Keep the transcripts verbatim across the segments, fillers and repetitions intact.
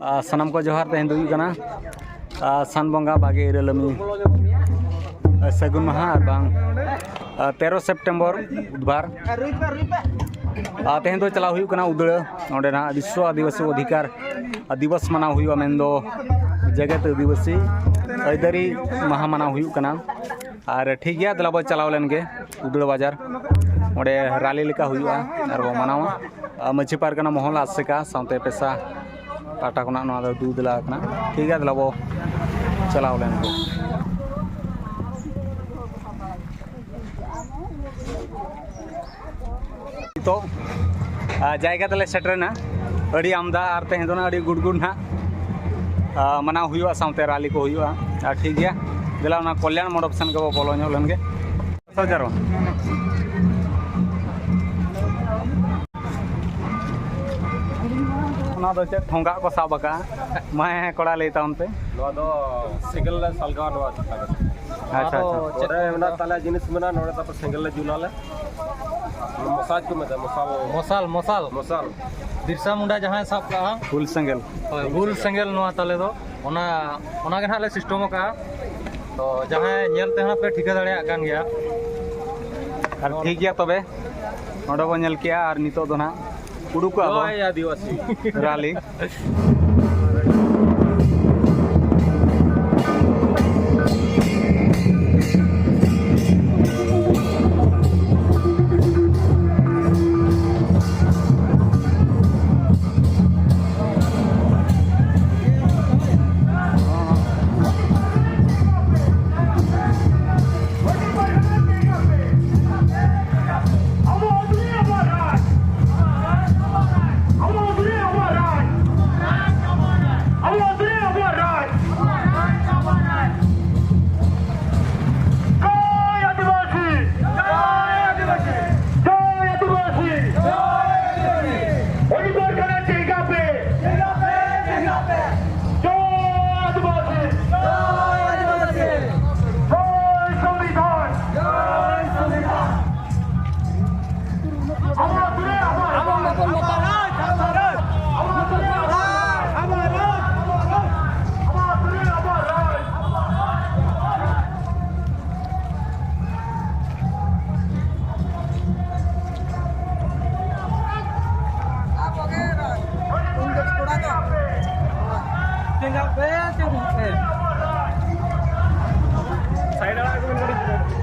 ᱟᱨ ᱥᱟᱱᱟᱢ ᱠᱚ ᱡᱚᱦᱟᱨ᱾ ᱛᱮᱦᱮᱧ ᱫᱚ ᱦᱩᱭᱩᱜ ᱠᱟᱱᱟ, ᱟᱨ ᱥᱟᱱ ᱵᱚᱸᱜᱟ ᱵᱟᱜᱮ ᱤᱨᱟᱹᱞᱟᱹᱢᱤ, ᱟᱨ ᱥᱟᱹᱜᱩᱱ ᱢᱟᱦᱟ, ᱟᱨ ᱵᱟᱝ, ᱟᱨ ᱛᱮᱨᱚ ᱥᱮᱯᱴᱮᱢᱵᱚᱨ, ᱵᱩᱫᱷᱵᱟᱨ᱾ ᱟᱨ ᱛᱮᱦᱮᱧ ᱫᱚ ᱪᱟᱞᱟᱣ ᱦᱩᱭᱩᱜ ᱠᱟᱱᱟ ᱩᱫᱽᱲᱟᱹ, ᱚᱸᱰᱮ ᱱᱟᱦᱟᱜ ᱵᱤᱥᱥᱚ ᱟᱹᱫᱤᱵᱟᱹᱥᱤ ᱚᱫᱷᱤᱠᱟᱨ ᱫᱤᱵᱚᱥ ᱢᱟᱱᱟᱣ ᱦᱩᱭᱩᱜᱼᱟ, ᱢᱮᱱᱫᱚ ᱡᱮᱜᱮᱛ ᱟᱹᱫᱤᱵᱟᱹᱥᱤ ᱟᱹᱭᱫᱟᱹᱨᱤ ᱢᱟᱦᱟ ᱢᱟᱱᱟᱣ ᱦᱩᱭᱩᱜ ᱠᱟᱱᱟ᱾ ᱟᱨ ᱴᱷᱤᱠ ᱜᱮᱭᱟ, ᱫᱮᱞᱟ ᱵᱚ ᱪᱟᱞᱟᱣ ᱞᱮᱱ ᱜᱮ ᱩᱫᱽᱲᱟᱹ ᱵᱟᱡᱟᱨ, ᱚᱸᱰᱮ ᱨᱟᱞᱤ ᱞᱮᱠᱟ ᱦᱩᱭᱩᱜᱼᱟ ᱟᱨ ᱵᱚ ᱢᱟᱱᱟᱣᱟ᱾ ᱟᱨ ᱢᱟᱹᱡᱷᱤ ᱯᱟᱨᱜᱟᱱᱟ ᱢᱚᱦᱚᱞ ᱟᱥᱮᱠᱟ ᱥᱟᱶᱛᱮ ᱯᱮᱥᱟ ᱯᱟᱦᱴᱟ ᱠᱷᱚᱱᱟᱜ ᱱᱚᱣᱟ ᱫᱚ ᱫᱩ ᱫᱮᱞᱟ ᱟᱠᱟᱱᱟ᱾ ᱴᱷᱤᱠ ᱜᱮᱭᱟ, ᱫᱮᱞᱟ ᱵᱚ ᱪᱟᱞᱟᱣ ᱞᱮᱱ ᱜᱮ᱾ ᱱᱤᱛᱚᱜ, ᱟ, ᱡᱟᱭᱜᱟ ᱛᱮᱞᱮ ᱥᱮᱴᱮᱨᱮᱱᱟ᱾ ᱟᱹᱰᱤ ᱟᱢᱫᱟ ᱟᱨ ᱛᱮᱦᱮᱧ ᱫᱚ ᱱᱟᱜ ᱟᱹᱰᱤ ᱜᱩᱰᱜᱩᱰ ᱱᱟᱦᱟᱜ, ᱟ, ᱢᱟᱱᱟᱣ ᱦᱩᱭᱩᱜᱼᱟ, ᱥᱟᱶᱛᱮ ᱨᱟᱞᱤ ᱠᱚ ᱦᱩᱭᱩᱜᱼᱟ᱾ ᱟᱨ ᱴᱷᱤᱠ ᱜᱮᱭᱟ, ᱫᱮᱞᱟ ᱚᱱᱟ ᱠᱚᱞᱭᱟᱬ ᱢᱚᱱᱰᱚᱯ ᱥᱮᱱ ᱜᱮᱵᱚ ᱵᱚᱞᱚ ᱧᱚᱜ ᱞᱮᱱ ᱜᱮ᱾ ᱥᱟᱡᱟᱨᱚ᱾ ᱚᱱᱟ ᱫᱚ ᱪᱮᱫ ᱴᱷᱚᱸᱜᱟ ᱠᱚ ᱥᱟᱵ ᱟᱠᱟᱫᱼᱟ? ᱢᱟ ᱦᱮᱸ ᱠᱚᱲᱟ, ᱞᱟᱹᱭ ᱛᱟᱵᱚᱱ ᱯᱮ᱾ ᱱᱚᱣᱟ ᱫᱚ ᱥᱮᱸᱜᱮᱞ ᱞᱮ ᱥᱟᱞᱜᱟᱣᱟ ᱱᱚᱣᱟ ᱪᱮᱛᱟᱱ ᱨᱮ᱾ ᱟᱪᱪᱷᱟ, ᱟᱪᱪᱷᱟ᱾ ᱱᱚᱰᱮ ᱢᱮᱱᱟᱜ ᱛᱟᱞᱮᱭᱟ ᱡᱤᱱᱤᱥ ᱢᱮᱱᱟᱜᱼᱟ, ᱱᱚᱰᱮ ᱛᱟᱨᱯᱚᱨ ᱥᱮᱸᱜᱮᱞ ᱞᱮ ᱡᱩᱞᱟᱞᱮ᱾ ᱢᱚᱥᱟᱡᱽ ᱠᱚ ᱢᱮᱛᱟᱜᱼᱟ, ᱢᱚᱥᱟᱞ᱾ ᱢᱚᱥᱟᱞ, ᱢᱚᱥᱟᱞ᱾ ᱢᱚᱥᱟᱞ᱾ ᱵᱤᱨᱥᱟ ᱢᱩᱱᱰᱟ ᱡᱟᱦᱟᱸᱭ ᱥᱟᱵ ᱠᱟᱜᱼᱟ᱾ ᱦᱩᱞ ᱥᱮᱸᱜᱮᱞ᱾ ᱦᱳᱭ, ᱦᱩᱞ ᱥᱮᱸᱜᱮᱞ ᱱᱚᱣᱟ ᱛᱟᱞᱮ ᱫᱚ᱾ ᱚᱱᱟ, ᱚᱱᱟ ᱜᱮ ᱱᱟᱦᱟᱜ ᱞᱮ ᱥᱤᱥᱴᱚᱢ ᱟᱠᱟᱜᱼᱟ᱾ ᱛᱚ ᱡᱟᱦᱟᱸᱭ ᱧᱮᱞ ᱛᱮᱦᱚᱸ ᱯᱮ ᱴᱷᱤᱠᱟᱹ ᱫᱟᱲᱮᱭᱟᱜ ᱠᱟᱱ ᱜᱮᱭᱟ᱾ ᱟᱨ ᱴᱷᱤᱠ ᱜᱮᱭᱟ ᱛᱚᱵᱮ, ᱱᱚᱰᱮ ᱵᱚᱱ ᱧᱮᱞ ᱠᱮᱜᱼᱟ ᱟᱨ ᱱᱤᱛᱚᱜ ᱫᱚ ᱱᱟᱦᱟᱜ ᱩᱰᱩᱠᱚᱜᱼᱟ ᱵᱚᱱ᱾ ᱡᱚᱭ ᱟᱹᱫᱤᱵᱟᱹᱥᱤ᱾ ᱨᱟᱞᱤ᱾ ᱥᱟᱭᱤᱰ ᱟᱲᱟᱜ ᱠᱚᱵᱮᱱ ᱠᱟᱹᱴᱤᱡ᱾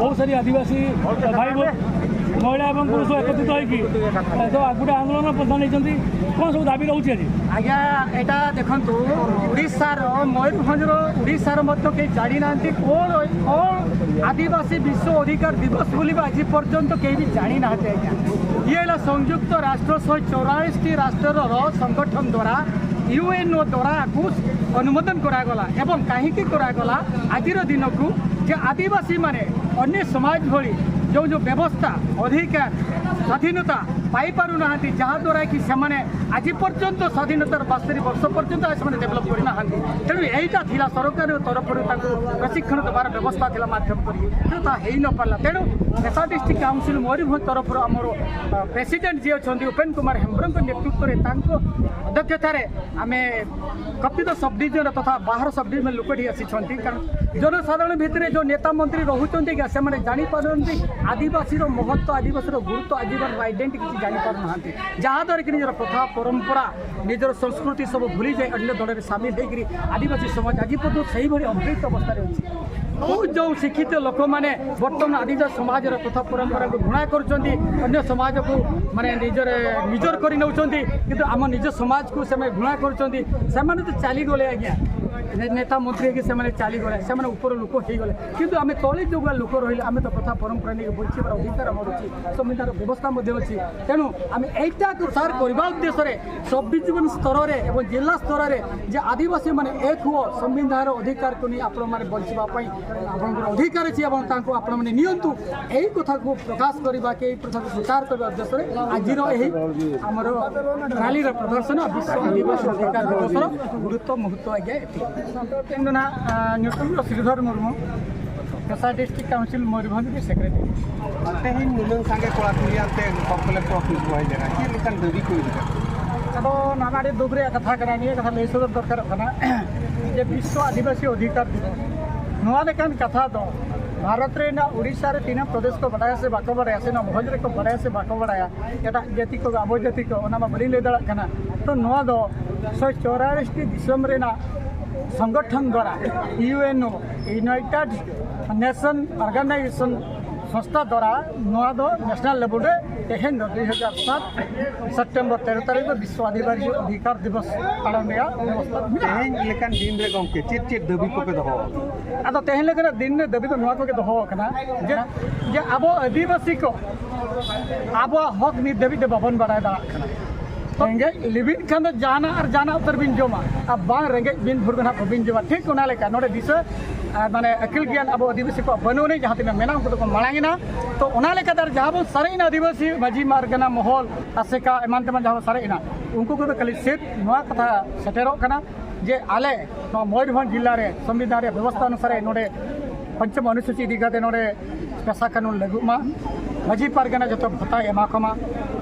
ବହୁତ ସାରି ଆଦିବାସୀ ଭାଇ ଭଉଣୀ, ମହିଳା ଏବଂ ପୁରୁଷ ଏକତ୍ରିତ ହୋଇକି, ଏ, ତ ଗୋଟେ ଆନ୍ଦୋଳନ ପନ୍ଥା ନେଇଛନ୍ତି। କ'ଣ ସବୁ ଦାବି ରହୁଛି ଆଜି? ଆଜ୍ଞା, ଏଇଟା ଦେଖନ୍ତୁ, ଓଡ଼ିଶାର, ମୟୂରଭଞ୍ଜର, ଓଡ଼ିଶାର ମଧ୍ୟ କେହି ଜାଣିନାହାନ୍ତି କ'ଣ କ'ଣ ଆଦିବାସୀ ବିଶ୍ୱ ଅଧିକାର ଦିବସ ବୋଲି ବି ଆଜି ପର୍ଯ୍ୟନ୍ତ କେହି ବି ଜାଣିନାହାନ୍ତି। ଆଜ୍ଞା, ଇଏ ହେଲା ସଂଯୁକ୍ତ ରାଷ୍ଟ୍ର ଶହେ ଚଉରାଳିଶଟି ରାଷ୍ଟ୍ରର ସଂଗଠନ ଦ୍ୱାରା, ୟୁଏନ୍ଓ ଦ୍ୱାରା ଆକୁ ଅନୁମୋଦନ କରାଗଲା। ଏବଂ କାହିଁକି କରାଗଲା? ଆଜିର ଦିନକୁ ଯେ ଆଦିବାସୀମାନେ ଅନ୍ୟ ସମାଜ ଭଳି ଯେଉଁ ଯେଉଁ ବ୍ୟବସ୍ଥା, ଅଧିକାର, ସ୍ୱାଧୀନତା ପାଇପାରୁନାହାନ୍ତି, ଯାହାଦ୍ୱାରା କି ସେମାନେ ଆଜି ପର୍ଯ୍ୟନ୍ତ, ସ୍ୱାଧୀନତାର ବାସ୍ତରି ବର୍ଷ ପର୍ଯ୍ୟନ୍ତ ସେମାନେ ଡେଭଲପ୍ କରିନାହାନ୍ତି। ତେଣୁ ଏଇଟା ଥିଲା, ସରକାରଙ୍କ ତରଫରୁ ତାଙ୍କୁ ପ୍ରଶିକ୍ଷଣ ଦେବାର ବ୍ୟବସ୍ଥା ଥିଲା ମାଧ୍ୟମ କରି, କିନ୍ତୁ ତାହା ହେଇନପାରିଲା। ତେଣୁ ଭେସା ଡିଷ୍ଟ୍ରିକ୍ଟ କାଉନସିଲ୍ ମୟୂରଭଞ୍ଜ ତରଫରୁ ଆମର, ଅ, ପ୍ରେସିଡେଣ୍ଟ ଯିଏ ଅଛନ୍ତି ଉପେନ କୁମାର ହେମ୍ବ୍ରମଙ୍କ ନେତୃତ୍ୱରେ, ତାଙ୍କ ଅଧ୍ୟକ୍ଷତାରେ ଆମେ କପିତ ସବ୍ ଡିଭିଜନ ତଥା ବାହାର ସବ୍ ଡିଭିଜନ ଲୋକ ଏଠି ଆସିଛନ୍ତି। କାରଣ ଜନସାଧାରଣ ଭିତରେ ଯେଉଁ ନେତା ମନ୍ତ୍ରୀ ରହୁଛନ୍ତି କି, ସେମାନେ ଜାଣିପାରୁଛନ୍ତି ଆଦିବାସୀର ମହତ୍ତ୍ୱ, ଆଦିବାସୀର ଗୁରୁତ୍ୱ, ଆଦିବାସୀର ଆଇଡେଣ୍ଟିଟି କିଛି ଜାଣିପାରୁନାହାନ୍ତି, ଯାହାଦ୍ୱାରା କି ନିଜର ପ୍ରଥା ପରମ୍ପରା, ନିଜର ସଂସ୍କୃତି ସବୁ ଭୁଲି ଯାଇ ଅନ୍ୟ ଦଳରେ ସାମିଲ ହେଇକିରି ଆଦିବାସୀ ସମାଜ ଆଜି ପର୍ଯ୍ୟନ୍ତ ସେଇଭଳି ଅବହେଳିତ ଅବସ୍ଥାରେ ଅଛି। ବହୁତ ଯେଉଁ ଶିକ୍ଷିତ ଲୋକମାନେ ବର୍ତ୍ତମାନ ଆଦିବାସୀ ସମାଜର ପ୍ରଥା ପରମ୍ପରାକୁ ଘୃଣା କରୁଛନ୍ତି, ଅନ୍ୟ ସମାଜକୁ ମାନେ ନିଜର, ନିଜର କରି ନେଉଛନ୍ତି, କିନ୍ତୁ ଆମ ନିଜ ସମାଜକୁ ସେମାନେ ଘୃଣା କରୁଛନ୍ତି। ସେମାନେ ତ ଚାଲିଗଲେ ଆଜ୍ଞା, ନେ- ନେତା ମନ୍ତ୍ରୀ ହେଇକି ସେମାନେ ଚାଲିଗଲେ, ସେମାନେ ଉପର ଲୋକ ହେଇଗଲେ, କିନ୍ତୁ ଆମେ ତଳେ ଯେଉଁଭଳିଆ ଲୋକ ରହିଲେ, ଆମେ ତ ପ୍ରଥା ପରମ୍ପରା ନେଇକି ବଞ୍ଚିବାର ଅଧିକାର ଆମର ଅଛି, ସମ୍ବିଧାନର ବ୍ୟବସ୍ଥା ମଧ୍ୟ ଅଛି। ତେଣୁ ଆମେ ଏଇଟାକୁ ସାର୍ କରିବା ଉଦ୍ଦେଶ୍ୟରେ ସବ୍ ଡିଭିଜନ ସ୍ତରରେ ଏବଂ ଜିଲ୍ଲା ସ୍ତରରେ ଯେ ଆଦିବାସୀମାନେ ଏକ ହୁଅ, ସମ୍ବିଧାନର ଅଧିକାରକୁ ନେଇ ଆପଣମାନେ ବଞ୍ଚିବା ପାଇଁ ଆପଣଙ୍କର ଅଧିକାର ଅଛି ଏବଂ ତାଙ୍କୁ ଆପଣମାନେ ନିଅନ୍ତୁ, ଏହି କଥାକୁ ପ୍ରକାଶ କରିବା, କି ଏହି କଥାକୁ ପ୍ରଚାର କରିବା ଉଦ୍ଦେଶ୍ୟରେ ଆଜିର ଏହି ଆମର ରାଲିର ପ୍ରଦର୍ଶନ, ବିଶ୍ୱ ଆଦିବାସୀ ଅଧିକାର ଦିବସର ଗୁରୁତ୍ୱ ମୁହୂର୍ତ୍ତ ଆଜ୍ଞା ଏତିକି। ᱤᱧ ᱫᱚ ᱱᱟᱜ, ᱟ, ᱧᱩᱛᱩᱢ ᱫᱚ ᱥᱨᱤᱫᱷᱚᱨ ᱢᱩᱨᱢᱩ, ᱠᱟᱸᱥᱟ ᱰᱤᱥᱴᱨᱤᱠᱴ ᱠᱟᱣᱩᱱᱥᱤᱞ ᱢᱚᱭᱩᱨᱵᱷᱚᱸᱡᱽ ᱨᱤᱱᱤᱡ ᱥᱮᱠᱨᱮᱴᱟᱨᱤ᱾ ᱛᱮᱦᱮᱧ ᱱᱩᱱᱟᱹᱝ ᱥᱟᱸᱜᱮ ᱠᱚᱲᱟ ᱠᱩᱲᱤ ᱟᱱᱛᱮ ᱥᱚᱵ ᱠᱚᱞᱮᱠᱴᱚᱨ ᱚᱯᱷᱤᱥ ᱵᱚ ᱦᱮᱡ ᱮᱱᱟ, ᱪᱮᱫ ᱞᱮᱠᱟᱱ ᱫᱟᱹᱵᱤ ᱠᱚ ᱤᱫᱤ ᱠᱟᱛᱮ? ᱟᱫᱚ ᱱᱚᱣᱟ ᱢᱟ ᱟᱹᱰᱤ ᱫᱩᱠ ᱨᱮᱭᱟᱜ ᱠᱟᱛᱷᱟ ᱠᱟᱱᱟ, ᱱᱤᱭᱟᱹ ᱠᱟᱛᱷᱟ ᱞᱟᱹᱭ ᱥᱚᱫᱚᱨ ᱫᱚᱨᱠᱟᱨᱚᱜ ᱠᱟᱱᱟ ᱡᱮ ᱵᱤᱥᱥᱚ ᱟᱹᱫᱤᱵᱟᱹᱥᱤ ᱚᱫᱷᱤᱠᱟᱨ ᱫᱤᱵᱚᱥ, ᱱᱚᱣᱟ ᱞᱮᱠᱟᱱ ᱠᱟᱛᱷᱟ ᱫᱚ ᱵᱷᱟᱨᱚᱛ ᱨᱮᱱᱟᱜ ᱩᱲᱤᱥᱥᱟ ᱨᱮ ᱛᱤᱱᱟᱹᱜ ᱯᱨᱚᱫᱮᱥ ᱠᱚ ᱵᱟᱰᱟᱭᱟ ᱥᱮ ᱵᱟᱠᱚ ᱵᱟᱰᱟᱭᱟ, ᱥᱮ ᱱᱚᱣᱟ ᱵᱷᱚᱸᱡᱽ ᱨᱮᱠᱚ ᱵᱟᱰᱟᱭᱟ ᱥᱮ ᱵᱟᱠᱚ ᱵᱟᱰᱟᱭᱟ, ᱮᱴᱟᱜ ᱡᱟᱹᱛᱤ ᱠᱚ, ᱟᱵᱚ ᱡᱟᱹᱛᱤ ᱠᱚ, ᱚᱱᱟ ᱢᱟ ᱵᱟᱹᱞᱤᱧ ᱞᱟᱹᱭ ᱫᱟᱲᱮᱭᱟᱜ ᱠᱟᱱᱟ᱾ ᱛᱚ ᱱᱚᱣᱟ ᱫᱚ ᱥᱚᱭ ᱪᱚᱣᱨᱟᱞᱤᱥ ᱴᱤ ᱫᱤᱥᱚᱢ ᱨᱮᱱᱟᱜ ᱥᱚᱝᱜᱚᱴᱷᱚᱱ ᱫᱣᱟᱨᱟ, ᱤᱭᱩ ᱮᱱ ᱳ, ᱤᱭᱩᱱᱟᱭᱴᱮᱰ ᱱᱮᱥᱚᱱ ᱚᱨᱜᱟᱱᱟᱭᱡᱮᱥᱚᱱ ᱥᱚᱝᱥᱛᱷᱟ ᱫᱣᱟᱨᱟ ᱱᱚᱣᱟ ᱫᱚ ᱱᱮᱥᱱᱟᱞ ᱞᱮᱵᱮᱞ ᱨᱮ ᱛᱮᱦᱮᱧ ᱫᱚ ᱫᱩᱭ ᱦᱟᱡᱟᱨ ᱥᱟᱛ ᱥᱮᱯᱴᱮᱢᱵᱚᱨ ᱛᱮᱨᱚ ᱛᱟᱹᱨᱤᱠᱷ ᱫᱚ ᱵᱤᱥᱥᱚ ᱟᱹᱫᱤᱵᱟᱹᱥᱤ ᱚᱫᱷᱤᱠᱟᱨ ᱫᱤᱵᱚᱥ ᱯᱟᱞᱚᱱ ᱨᱮᱭᱟᱜ ᱵᱮᱵᱚᱥᱛᱷᱟ ᱢᱮᱱᱟᱜᱼᱟ᱾ ᱛᱮᱦᱮᱧ ᱞᱮᱠᱟᱱ ᱫᱤᱱ ᱨᱮ ᱜᱚᱢᱠᱮ ᱪᱮᱫ ᱪᱮᱫ ᱫᱟᱹᱵᱤ ᱠᱚᱯᱮ ᱫᱚᱦᱚ ᱟᱠᱟᱫᱟ? ᱟᱫᱚ ᱛᱮᱦᱮᱧ ᱞᱮᱠᱟᱱᱟᱜ ᱫᱤᱱ ᱨᱮ ᱫᱟᱹᱵᱤ ᱫᱚ ᱱᱚᱣᱟ ᱠᱚᱜᱮ ᱫᱚᱦᱚ ᱟᱠᱟᱱᱟ ᱡᱮ, ᱡᱮ ᱟᱵᱚ ᱟᱹᱫᱤᱵᱟᱹᱥᱤ ᱠᱚ ᱟᱵᱚᱣᱟᱜ ᱦᱚᱠ ᱱᱤᱛ ᱫᱷᱟᱹᱵᱤᱡ ᱛᱮ ᱵᱟᱵᱚᱱ ᱵᱟᱲᱟᱭ ᱫᱟᱲᱮᱭᱟᱜ ᱠᱟᱱᱟ᱾ ᱨᱮᱸᱜᱮᱡ ᱞᱤᱵᱤᱫ ᱠᱷᱟᱱ ᱫᱚ ᱡᱟᱦᱟᱱᱟᱜ ᱟᱨ ᱡᱟᱦᱟᱱᱟᱜ ᱩᱛᱟᱹᱨ ᱵᱤᱱ ᱡᱚᱢᱟ, ᱟᱨ ᱵᱟᱝ ᱨᱮᱸᱜᱮᱡ ᱵᱤᱱ ᱵᱷᱳᱨ ᱫᱚ ᱱᱟᱦᱟᱜ ᱵᱟᱹᱵᱤᱱ ᱡᱚᱢᱟ᱾ ᱴᱷᱤᱠ ᱚᱱᱟ ᱞᱮᱠᱟ ᱱᱚᱰᱮ ᱫᱤᱥᱟᱹ, ᱟᱨ ᱢᱟᱱᱮ ᱟᱹᱠᱤᱞ ᱜᱮᱭᱟᱱ ᱟᱵᱚ ᱟᱹᱫᱤᱵᱟᱹᱥᱤ ᱠᱚᱣᱟᱜ ᱵᱟᱹᱱᱩᱜ ᱟᱹᱱᱤᱡ, ᱡᱟᱦᱟᱸ ᱛᱤᱱᱟᱹᱜ ᱢᱮᱱᱟᱜ ᱩᱱᱠᱩ ᱫᱚᱠᱚ ᱢᱟᱲᱟᱝ ᱮᱱᱟ᱾ ᱛᱚ ᱚᱱᱟ ᱞᱮᱠᱟᱛᱮ ᱟᱨ ᱡᱟᱦᱟᱸ ᱵᱚᱱ ᱥᱟᱨᱮᱡ ᱮᱱᱟ ᱟᱹᱫᱤᱵᱟᱹᱥᱤ ᱢᱟᱹᱡᱷᱤ ᱯᱟᱨᱜᱟᱱᱟ ᱢᱚᱦᱚᱞ, ᱟᱥᱮᱠᱟ ᱮᱢᱟᱱ ᱛᱮᱢᱟᱱ ᱡᱟᱦᱟᱸ ᱵᱚᱱ ᱥᱟᱨᱮᱡ ᱮᱱᱟ, ᱩᱱᱠᱩ ᱠᱚᱫᱚ ᱠᱷᱟᱹᱞᱤ ᱥᱮᱫ ᱱᱚᱣᱟ ᱠᱟᱛᱷᱟ ᱥᱮᱴᱮᱨᱚᱜ ᱠᱟᱱᱟ ᱡᱮ ᱟᱞᱮ ᱱᱚᱣᱟ ᱢᱚᱭᱩᱨᱵᱷᱚᱸᱡᱽ ᱡᱮᱞᱟ ᱨᱮ ᱥᱚᱝᱵᱤᱫᱷᱟᱱ ᱨᱮᱭᱟᱜ ᱵᱮᱵᱚᱥᱛᱷᱟ ᱚᱱᱩᱥᱟᱨᱮ ᱱᱚᱰᱮ ᱯᱚᱧᱪᱚᱢ ᱚᱱᱩᱥᱩᱪᱤ ᱤᱫᱤ ᱠᱟᱛᱮ ᱱᱚᱰᱮ ᱯᱮᱥᱟ ᱠᱟᱹᱱᱩᱱ ᱞᱟᱹᱜᱩᱜ ᱢᱟ, ᱢᱟᱹᱡᱷᱤ ᱯᱟᱨᱜᱟᱱᱟ ᱡᱚᱛᱚ ᱵᱷᱟᱛᱟᱭ ᱮᱢᱟ ᱠᱚᱢᱟ,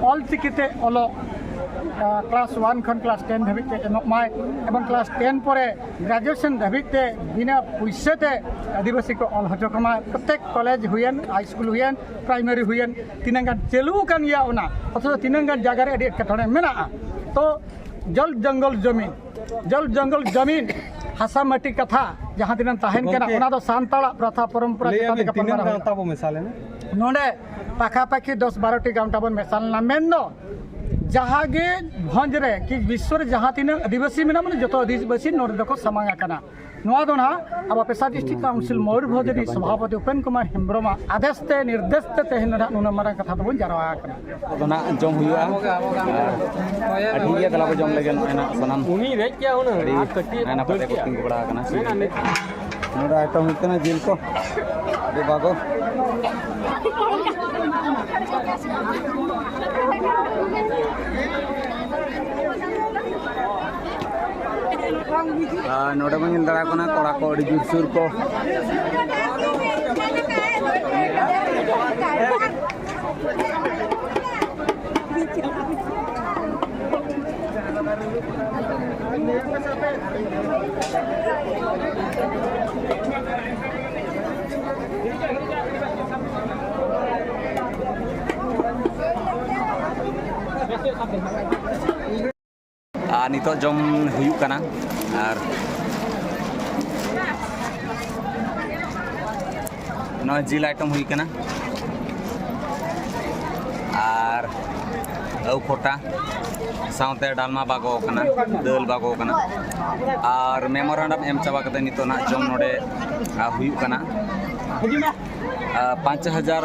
ᱚᱞ ᱪᱤᱠᱤ ᱛᱮ ᱚᱞᱚᱜ, ᱟ, ᱠᱞᱟᱥ ᱳᱣᱟᱱ ᱠᱷᱚᱱ ᱠᱞᱟᱥ ᱴᱮᱱ ᱫᱷᱟᱹᱵᱤᱡ ᱛᱮ ᱮᱢᱚᱜ ᱢᱟᱭ, ᱮᱵᱚᱝ ᱠᱞᱟᱥ ᱴᱮᱱ ᱯᱚᱨᱮ ᱜᱨᱮᱡᱩᱭᱮᱥᱚᱱ ᱫᱷᱟᱹᱵᱤᱡ ᱛᱮ ᱵᱤᱱᱟᱹ ᱯᱩᱭᱥᱟᱹ ᱛᱮ ᱟᱹᱫᱤᱵᱟᱹᱥᱤ ᱠᱚ ᱚᱞ ᱦᱚᱪᱚ ᱠᱚᱢᱟ᱾ ᱯᱨᱚᱛᱮᱠ ᱠᱚᱞᱮᱡᱽ ᱦᱩᱭᱮᱱ, ᱦᱟᱭ ᱥᱠᱩᱞ ᱦᱩᱭᱮᱱ, ᱯᱨᱟᱭᱢᱟᱨᱤ ᱦᱩᱭᱮᱱ, ᱛᱤᱱᱟᱹᱜ ᱜᱟᱱ ᱪᱟᱹᱞᱩ ᱟᱠᱟᱱ ᱜᱮᱭᱟ ᱚᱱᱟ, ᱚᱛᱷᱚᱪᱚ ᱛᱤᱱᱟᱹᱜ ᱜᱟᱱ ᱡᱟᱭᱜᱟ ᱨᱮ ᱟᱹᱰᱤ ᱮᱴᱠᱮᱴᱚᱬᱮ ᱢᱮᱱᱟᱜᱼᱟ᱾ ᱛᱚ ᱡᱚᱞ ᱡᱚᱝᱜᱚᱞ ᱡᱚᱢᱤᱱ, ᱡᱚᱞ ᱡᱚᱝᱜᱚᱞ ᱡᱚᱢᱤᱱ, ᱦᱟᱥᱟ ᱢᱟᱹᱴᱤ ᱠᱟᱛᱷᱟ ᱡᱟᱦᱟᱸ ᱛᱤᱱᱟᱹᱜ ᱛᱟᱦᱮᱱ ᱠᱟᱱᱟ, ᱜᱚᱢᱠᱮ, ᱚᱱᱟ ᱫᱚ ᱥᱟᱱᱛᱟᱲᱟᱜ ᱯᱨᱚᱛᱷᱟ ᱯᱚᱨᱚᱢᱯᱚᱨᱟ ᱞᱟᱹᱭ ᱪᱮᱛᱟᱱ ᱛᱮ ᱟᱵᱤᱱ ᱛᱤᱱᱟᱹᱜ ᱜᱟᱶᱛᱟ ᱵᱚ ᱢᱮᱥᱟ ᱞᱮᱱᱟ? ᱱᱚᱰᱮ ᱯᱟᱠᱷᱟᱯᱟᱠᱷᱤ ᱫᱚᱥ ᱵᱟᱨᱚ ᱴᱤ ᱜᱟᱶᱛᱟ ᱵᱚᱱ ᱢᱮᱥᱟ ᱞᱮᱱᱟ᱾ ᱢᱮᱱᱫᱚ ᱡᱟᱦᱟᱸ ᱜᱮ ᱵᱷᱚᱸᱡᱽ ᱨᱮ ᱠᱤ ᱵᱤᱥᱥᱚ ᱨᱮ ᱡᱟᱦᱟᱸ ᱛᱤᱱᱟᱹᱜ ᱟᱹᱫᱤᱵᱟᱹᱥᱤ ᱢᱮᱱᱟᱜ ᱵᱚᱱᱟ, ᱡᱚᱛᱚ ᱟᱹᱫᱤᱵᱟᱹᱥᱤ ᱱᱚᱰᱮ ᱫᱚᱠᱚ ᱥᱟᱢᱟᱝ ᱟᱠᱟᱱᱟ᱾ ᱱᱚᱣᱟ ᱫᱚ ᱱᱟᱦᱟᱜ ᱟᱵᱚ ᱯᱮᱥᱟ ᱰᱤᱥᱴᱨᱤᱠᱴ ᱠᱟᱣᱩᱱᱥᱤᱞ ᱢᱚᱭᱩᱨᱵᱷᱚᱸᱡᱽ ᱨᱤᱱᱤᱡ ᱥᱚᱵᱷᱟᱯᱚᱛᱤ ᱩᱯᱮᱱ ᱠᱩᱢᱟᱨ ᱦᱮᱢᱵᱨᱚᱢᱟᱜ ᱟᱫᱮᱥ ᱛᱮ, ᱱᱤᱨᱫᱮᱥ ᱛᱮ ᱛᱮᱦᱮᱧ ᱫᱚ ᱱᱟᱦᱟᱜ ᱱᱩᱱᱟᱹᱜ ᱢᱟᱨᱟᱝ ᱠᱟᱛᱷᱟ ᱫᱚᱵᱚᱱ ᱡᱟᱨᱣᱟ ᱟᱠᱟᱱᱟ᱾ ᱟᱫᱚ ᱱᱟᱦᱟᱜ ᱡᱚᱢ ᱦᱩᱭᱩᱜᱼᱟ᱾ ᱟᱨ ᱴᱷᱤᱠ ᱜᱮᱭᱟ, ᱫᱮᱞᱟ ᱵᱚ ᱡᱚᱢ ᱞᱮᱜᱮ᱾ ᱱᱚᱜᱼᱚᱭ ᱱᱟᱦᱟᱜ ᱥᱟᱱᱟᱢ ᱩᱱᱤ ᱨᱮᱡ ᱜᱮᱭᱟ ᱦᱩᱱᱟᱹᱝ, ᱟᱹᱰᱤ ᱟᱨ ᱠᱟᱹᱴᱤᱡ ᱱᱟᱭ ᱱᱟᱯᱟᱭ ᱛᱮᱠᱚ ᱛᱤᱸᱜᱩ ᱵᱟᱲᱟ ᱟᱠᱟᱱᱟ᱾ ᱢᱮᱱᱟ ᱱᱤᱛ᱾ ᱱᱚᱰᱮ ᱟᱭᱴᱮᱢ ᱦᱩᱭᱩᱜ ᱠᱟᱱᱟ ᱡᱤᱞ ᱠᱚ, ᱟᱹᱰᱤ ᱵᱟᱜᱚ᱾ ᱟᱨ ᱱᱚᱰᱮ ᱵᱚᱱ ᱧᱮᱞ ᱫᱟᱲᱮᱭᱟᱜ ᱠᱟᱱᱟ ᱠᱚᱲᱟ ᱠᱚ ᱟᱹᱰᱤ ᱡᱳᱨᱥᱳᱨ ᱠᱚ᱾ ᱟᱨ ᱱᱤᱛᱚᱜ ᱡᱚᱢ ᱦᱩᱭᱩᱜ ᱠᱟᱱᱟ᱾ ᱟᱨ ᱱᱚᱜᱼᱚᱭ ᱡᱤᱞ ᱟᱭᱴᱮᱢ ᱦᱩᱭ ᱠᱟᱱᱟ ᱟᱨ ᱟᱹᱣ ᱠᱷᱚᱴᱟ ᱥᱟᱶᱛᱮ ᱰᱟᱞᱢᱟ ᱵᱟᱜᱚ ᱠᱟᱱᱟ, ᱫᱟᱹᱞ ᱵᱟᱜᱚ ᱠᱟᱱᱟ᱾ ᱟᱨ ᱢᱮᱢᱳᱨᱮᱱᱰᱟᱢ ᱮᱢ ᱪᱟᱵᱟ ᱠᱟᱛᱮ ᱱᱤᱛᱚᱜ ᱱᱟᱜ ᱡᱚᱢ ᱱᱚᱰᱮ ᱯᱟᱸᱪ ᱦᱟᱡᱟᱨ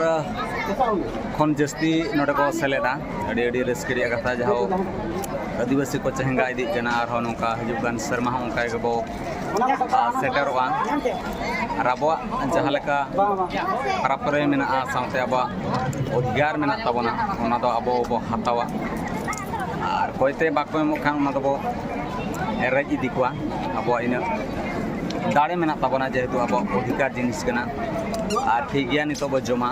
ᱠᱷᱚᱱ ᱡᱟᱹᱥᱛᱤ ᱱᱚᱰᱮ ᱠᱚ ᱥᱮᱞᱮᱫᱟ᱾ ᱟᱹᱰᱤ ᱟᱹᱰᱤ ᱨᱟᱹᱥᱠᱟᱹ ᱨᱮᱭᱟᱜ ᱠᱟᱛᱷᱟ, ᱡᱟᱦᱟᱸ ᱟᱹᱫᱤᱵᱟᱹᱥᱤ ᱠᱚ ᱪᱮᱦᱮᱸᱜᱟ ᱤᱫᱤᱜ ᱠᱟᱱᱟ᱾ ᱟᱨᱦᱚᱸ ᱱᱚᱝᱠᱟ ᱦᱤᱡᱩᱜ ᱠᱟᱱ ᱥᱮᱨᱢᱟ ᱦᱚᱸ ᱚᱱᱠᱟ ᱜᱮᱵᱚ ᱥᱮᱴᱮᱨᱚᱜᱼᱟ᱾ ᱟᱨ ᱟᱵᱚᱣᱟᱜ ᱡᱟᱦᱟᱸ ᱞᱮᱠᱟ ᱯᱟᱨᱟᱵᱽ ᱯᱩᱱᱟᱹᱭ ᱢᱮᱱᱟᱜᱼᱟ, ᱥᱟᱶᱛᱮ ᱟᱵᱚᱣᱟᱜ ᱚᱫᱷᱤᱠᱟᱨ ᱢᱮᱱᱟᱜ ᱛᱟᱵᱚᱱᱟ, ᱚᱱᱟ ᱫᱚ ᱟᱵᱚ ᱵᱚ ᱦᱟᱛᱟᱣᱟ᱾ ᱟᱨ ᱚᱠᱚᱭᱛᱮ ᱵᱟᱠᱚ ᱮᱢᱚᱜ ᱠᱷᱟᱱ, ᱚᱱᱟ ᱫᱚᱵᱚ ᱨᱮᱡ ᱤᱫᱤ ᱠᱚᱣᱟ᱾ ᱟᱵᱚᱣᱟᱜ ᱤᱱᱟᱹᱜ ᱫᱟᱲᱮ ᱢᱮᱱᱟᱜ ᱛᱟᱵᱚᱱᱟ, ᱡᱮᱦᱮᱛᱩ ᱟᱵᱚᱣᱟᱜ ᱚᱫᱷᱤᱠᱟᱨ ᱡᱤᱱᱤᱥ ᱠᱟᱱᱟ᱾ ᱟᱨ ᱴᱷᱤᱠ ᱜᱮᱭᱟ, ᱱᱤᱛᱚᱜ ᱵᱚ ᱡᱚᱢᱟ᱾